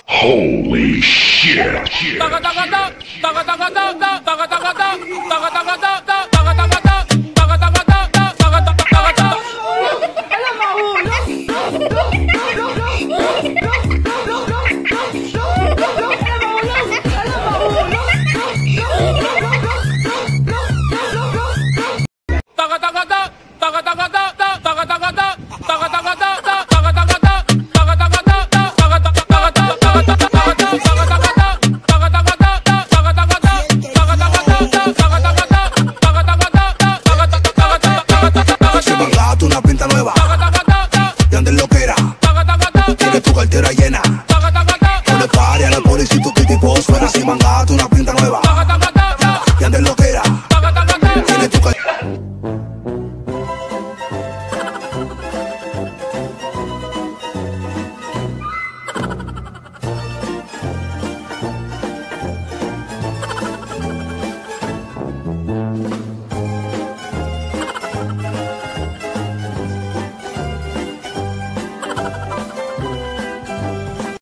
Holy shit. Taga taga ta, taga taga ta, taga taga ta, taga taga ta, taga taga ta, taga taga ta, taga taga taga ta. Alam, mahulog! Alam, mahulog! Alam, mahulog! Taga taga ta, taga taga ta, taga taga ta, taga taga ta, taga taga ta, taga taga ta, taga taga taga ta, taga taga taga ta, taga taga ta, taga taga ta, taga taga ta, taga taga ta, taga taga ta, taga taga ta, taga taga taga ta, taga taga taga Se ta. gato una pinta nueva.